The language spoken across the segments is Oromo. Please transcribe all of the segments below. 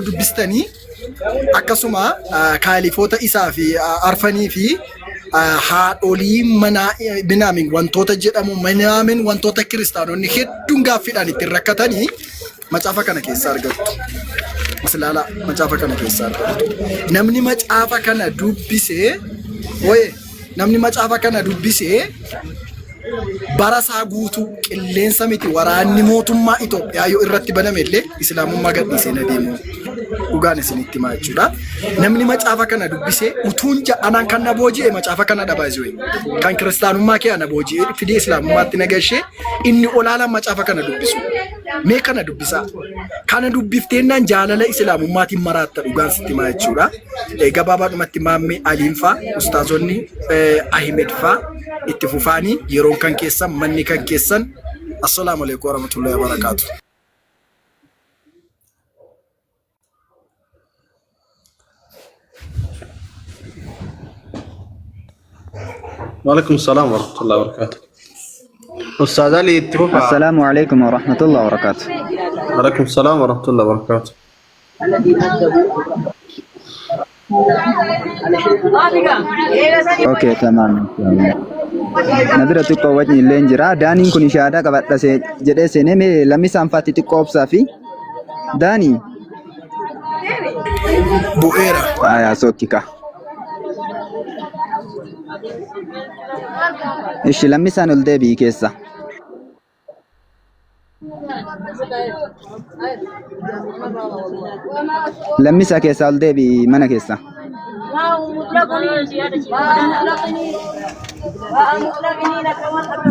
Dubbistanii akkasuma kaalifoota isaa fi arfanii fi haadholii manaa minaamin wantoota jedhamu minaamin wantoota kiristaanonni hedduun gaaffiidhaan ittiin rakkatanii macaafa kana keessaa argattu. As ilaalaa, macaafa kana keessaa argattu. Namni macaafa kana dubbisee waye namni macaafa kana dubbisee bara isaa guutuu qilleensa miti waraanni mootummaa Itoophiyaa yoo irratti baname illee islaamummaa gadhiisee na deemu. Dhugaan isinitti himaa jechuudha. Namni macaafa kana dubbisee utuun anaan kan na booji'e macaafa kana dhabaa jiru. Kan kiristaanummaa kee ana booji'ee fidee islaamummaatti na gashee inni olaalaan macaafa kana dubbisu. Mee kana dubbisaa. Kana dubbifteennaan jaalala islaamummaatiin maraatta dhugaan sitti himaa jechuudha. Gabaabaadhumatti Maammee Aliin faa, ustaazonni Ahimed faa itti fufaanii yeroon kan keessan manni kan keessan. Assalaamu alaikum warahmatullahi wabarakaatu. Waalaikum salaam warahmatullahi wabarakatuh. Ustaaz Ali itti fufaa. Assalaamu alaikum warahmatullahi wabarakatuh. Waalaikum salaam warahmatullahi wabarakatuh. Okay, tamam. Na bira xiqqoo wacni illee hin jira. Daaniin kun shaadaa qabadha jedhee seenee mee lammisaan faatti xiqqoo obsaa fi Daanii. Bu'eera. Ayaa sokkika. Ishi lammisaan ol deebi'i keessa. Lammisaa keessaa ol deebi'i mana keessa.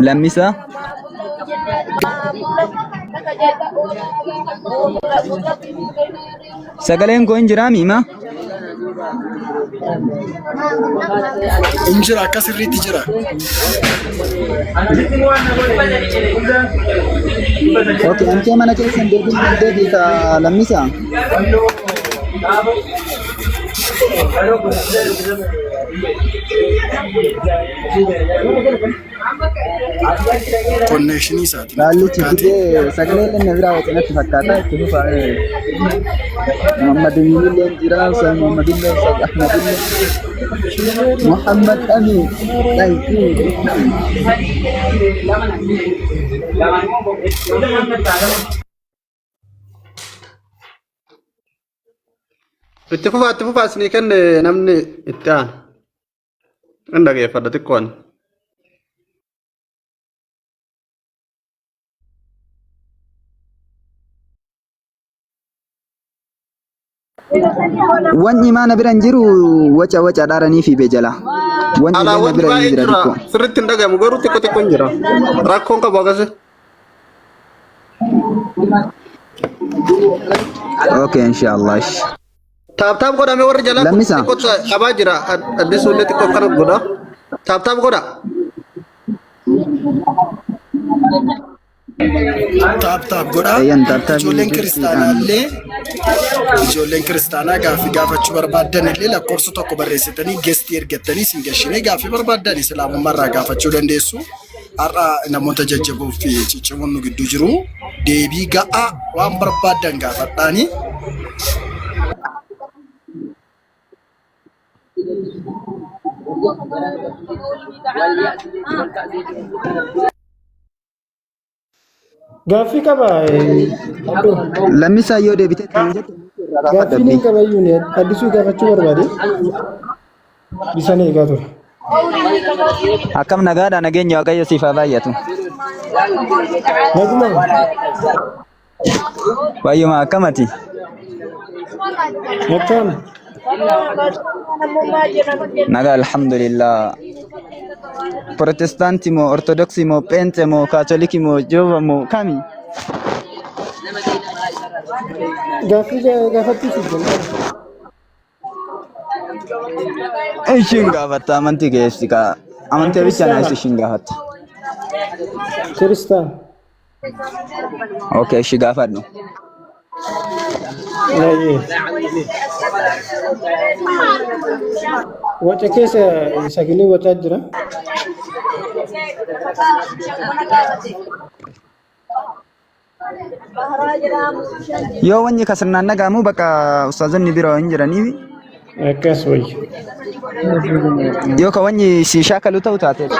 Lammisaa. Sagaleen koo hin jiraa miima? Hin jira, akka sirriitti jira. Okay, amtee mana keessa hin deebiin ol deebi'i ka lammisaa. Konnekshinii isaati natti Baallichi fakkaate. fidee sagalee illee na biraa waca natti fakkaata itti fufa. Muhammad illee jira, Ustaz Muhammad illee, Ustaz Ahmad illee, Muhammad Amin. Thank you. Itti fufaa itti fufaa isinii kenne namni itti aanu. Hin dhageeffadha xiqqoon. Wanni maana bira hin jiru waca waca dhaaranii fi bejala. Wanni Alaa illee na wanti bira hin baay'een jira jira. xiqqoo. Sirriitti hin dhagahamu garuu xiqqoo xiqqoo hin jira. Rakkoon qabu akkasi. Okay, inshallah. Taap taap godhame warri jalaa kun Lammisaa. xiqqoo qabaa jira. Addisuu illee xiqqoo akkana godha. Taap taap godha. Taap taap godhaa. Eeyyan taap taap Ijoolleen kiristaanaa illee ijoolleen kiristaanaa gaaffii gaafachuu barbaaddan illee lakkoofsa tokko barreessitanii gestii ergattanii isin gashinee gaaffii barbaaddan islaamummaa irraa gaafachuu dandeessu. Har'a namoota jajjaboo fi ciccimoon nu gidduu jiru. Deebii ga'aa waan barbaaddan gaafadhaani. Gaaffii qaba. Abdoo. Lammisaa yoo deebite ittiin jette irraa gaafadha Gaaffii niin abdii. qaba iyyuu ni addisuu gaafachuu barbaade. Bisan eegaa ture. Akkam nagaadha nageenya Waaqayyo siif haa baay'atu. Naguma. Wayyuma akkamati? Akkam. Nagaa alhamdulillah. Protestaantii moo Ortodoksii moo Pheenxee moo Kaatolikii moo Joova moo kami? Gaaffii gaafachuuf jira. Ishiin gaafatta amantii keessi kaa. Amantii bicha na Kiristaana. ishiin gaafatta. Kiristaan. Okay, ishi gaafadhu. Baay'ee. Waca keessa sagalee wacaa jira. Yoo wanni ka sirnaan dhaga'amu bakka ustaazonni biroo hin jiranii Akkas wayya. yoo ka wanni si shaakalu ta'u taate si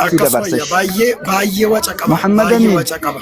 Akkas dabarsa. wayya baay'ee baay'ee waca qaba. Muhammad Baay'ee Amin. waca qaba.